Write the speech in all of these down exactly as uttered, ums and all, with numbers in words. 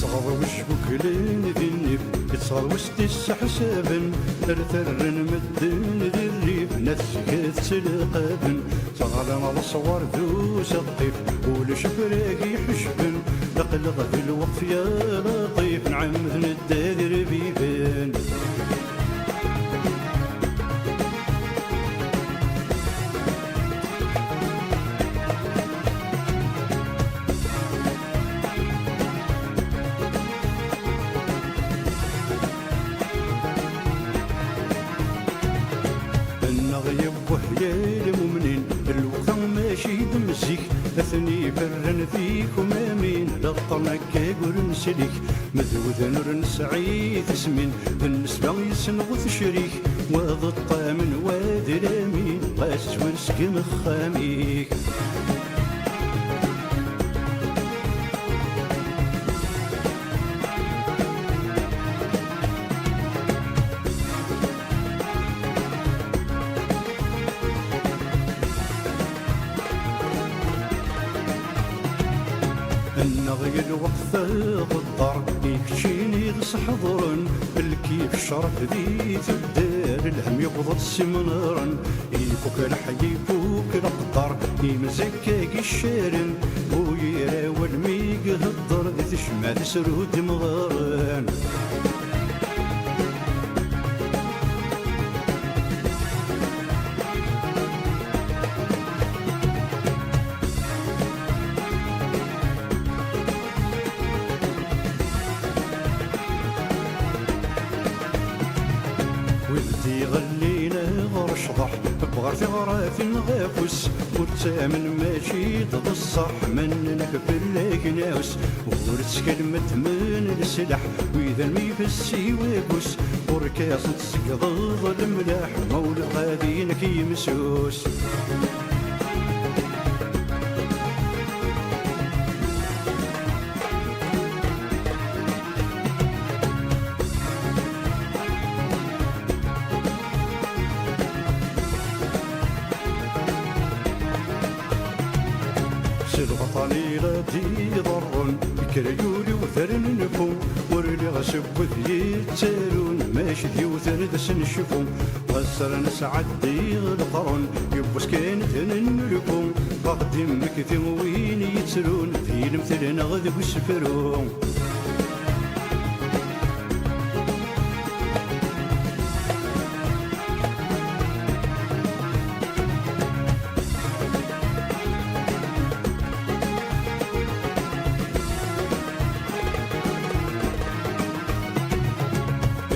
Ɣer wejbuklen di nnif, ittɣer wis tisseḥsaben, ar terren medden di rrif, nasget ttelqaben, teɣla leṣwar d useqqif, ulac afrag iḥecben, aql-aɣ di lweqt ya laṭif, nɛemmed nedda d irbiben. Nneɣ yewwehlal mumnin, lweqt-a mačči d am zik, ad ten-iferren tikumamin, d aṭṭan akka ur nslik, ma d wdan ur nesɛi tismin, d nnesba yes-neɣ ur tecrik, wa d ṭṭamen, wa d lamin, ɣas zwir seg imexxam-ik. Nneɣ i lweqt ɣeddar, i keččini ɣ-sḥeḍren, lkif ccref di tuddar, lhem yewweḍ-d s imnaren, ifuk lḥey, ifuk leqder, imzakka giccaren, bu yir awal mi ihedder, di tejmaɛt isru-d imɣaren. Wid d-iɣellin ɣer ccḍeḥ, ɣer tiɣratin ɣef uss, ur ttamen mačči d ṣṣeḥ, ma nnan-ak fell-ak naɛus, ur ttkel ma ddmen leslaḥ, wid almi ifessi wagus, ur k-asen-tzeggdeḍ lemlaḥ, ma ulac ɣadin-ak yimsus. S lbaṭel i la d-iḍerrun, ikker yuli uwtar n nfu, ur lliɣ seg wid yettarun, mac d yiwtar d asen cfu, ɣas ara nesɛeddi leqrun, yiwwas kan d nennulfu, ɣer d-immekti win yettrun, di lemtel neɣ deg usefru.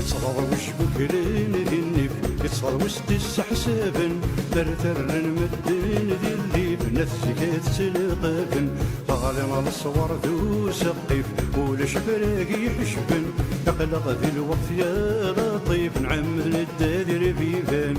Ittɣer wis buklen di nnif, ittɣer wis tisseḥsaben, ar terren medden di llif, nat zik ad ttelqaben, ɣlin leṣwar d useqqif, ulac afrag iḥecben, aql-aɣ di lweqt ya laṭif, nɛemmed nedda d irbiben.